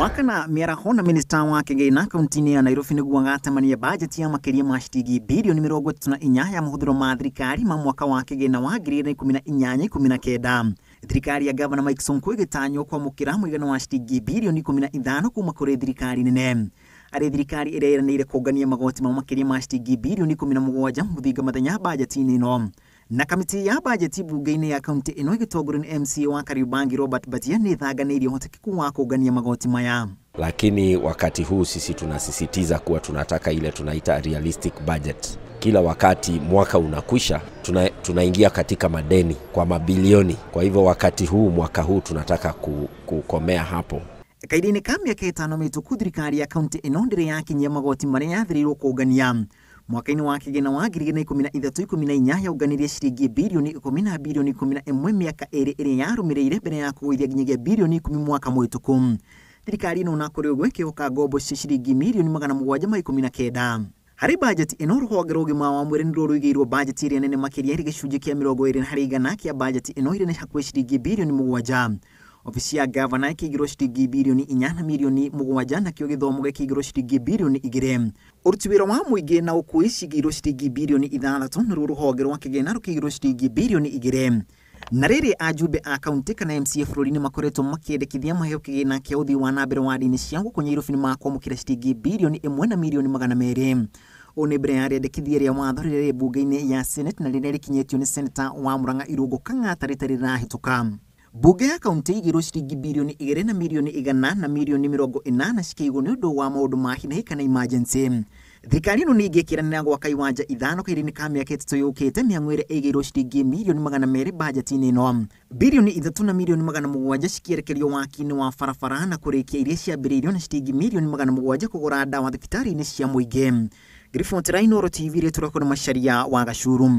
Wakana mĩaraho na minista wa kĩgĩna kaunti-inĩ ya Nairobi nĩguo agatemania bajeti ya makĩria ma ciringi birioni 34 ya mahũthĩro ma thirikari ma mwaka wa kĩgĩna wa 2018-19. Thirikari ya gavana Mike Sonko ĩgĩtanywo kwamũkĩra mũigana wa ciringi birioni 15 kuma kũrĩ thirikari nene. Arĩ thirikari ĩrĩa ĩranĩire kũngania magoti ma makĩria ma ciringi birioni 17 mũthinga mathenya bajeti-inĩ ĩno. Na kamĩtĩ ya bajeti bunge-inĩ ya kaunti ĩno ĩgĩtongorio nĩ MCA wa Kariobangi Robert Mbatia nĩ ĩthanganĩirie ũhotekeku wa kũngania magoti maya. Lakini wakati huu sisi tunasisitiza kuwa tunataka ile tunaita realistic budget. Kila wakati mwaka unakwisha, tunaingia katika madeni kwa mabilioni. Kwa hivyo wakati huu, mwaka huu tunataka kukomea hapo. Kahinda-inĩ ka mĩaka 5 mĩhĩtũku thirikari ya kaunti ĩno ndĩrĩ yakinyia magoti marĩa yathĩrĩirwo kũngania. Mwaka-inĩ wa kĩgĩna wa 2013-14 yaũnganirie ciringi birioni 10 na birioni 11 mĩaka 2 ĩrĩa yarũmĩrĩire mbere ya kũgũithia nginyagia birioni 10 mwaka mũhĩtũku. Thirikari ĩno na kũrĩ ũguo ĩkĩhoka ngombo cia ciringi mirioni 719. Harĩ bajeti ĩno rũhonge rwa ũgima wa mwĩrĩ nĩruo rũigĩirwo bajeti ĩrĩa nene makĩria ĩrĩ gĩcunjĩ kĩa 20 harĩ igana kĩa bajeti ĩno ĩrĩa nĩ hakuhĩ ciringi birioni 7. Obici ya gavana ĩkĩigĩrwo ciringi birioni 4 na mirioni 7 nakĩo gĩthomo gĩkĩigĩrwo ciringi birioni 2. Ũruti wĩra wa mũingĩ na ũkuui cigĩirwo ciringi birioni 6 naruo rũhonge rwa kĩgĩna rũkĩigĩrwo ciringi birioni 2. Na rĩrĩ ajumbe a kaunti kana MCA bũrũri-inĩ makoretwo makĩendekithia maheo kĩgĩna kĩa ũthii wa na mbere wa ndini cia gũkũ Nyairobi nĩ makwamũkĩra ciringi birioni 1 na mirioni 200. Ũũ nĩ mbere ya rĩendekithia rĩa watho rĩrĩa rĩ bunge-inĩ ya Senate na rĩrĩa rĩkinyĩtio nĩ Seneta wa Murang'a Irũngũ Kang'ata rĩtarĩ rĩrahĩtũka. Bunge ya kaunti ĩigĩirwo ciringi birioni 2 na mirioni 100 na mirioni 80 cikĩigwo nĩ ũndũ wa maũndũ ma hi na hi kana emergency. Thirikari ĩno ningĩ ĩkĩranĩra gwaka iwanja 5 kahinda-inĩ ka mĩaka 3 yũkĩte mĩhang'o ĩrĩa ĩigĩirwo ciringi mirioni 200 bajeti-inĩ ĩno. Birioni 3 na mirioni 700 cikĩerekerio waki-inĩ wa barabara na kũrĩkia iria ciambĩrĩirio na ciringi mirioni 700 kũgũra ndawa thibitarĩ-inĩ cia mũingĩ. Ngiribotera Inooro TV rĩtũrakwo nĩ Macharia wa Gacuru.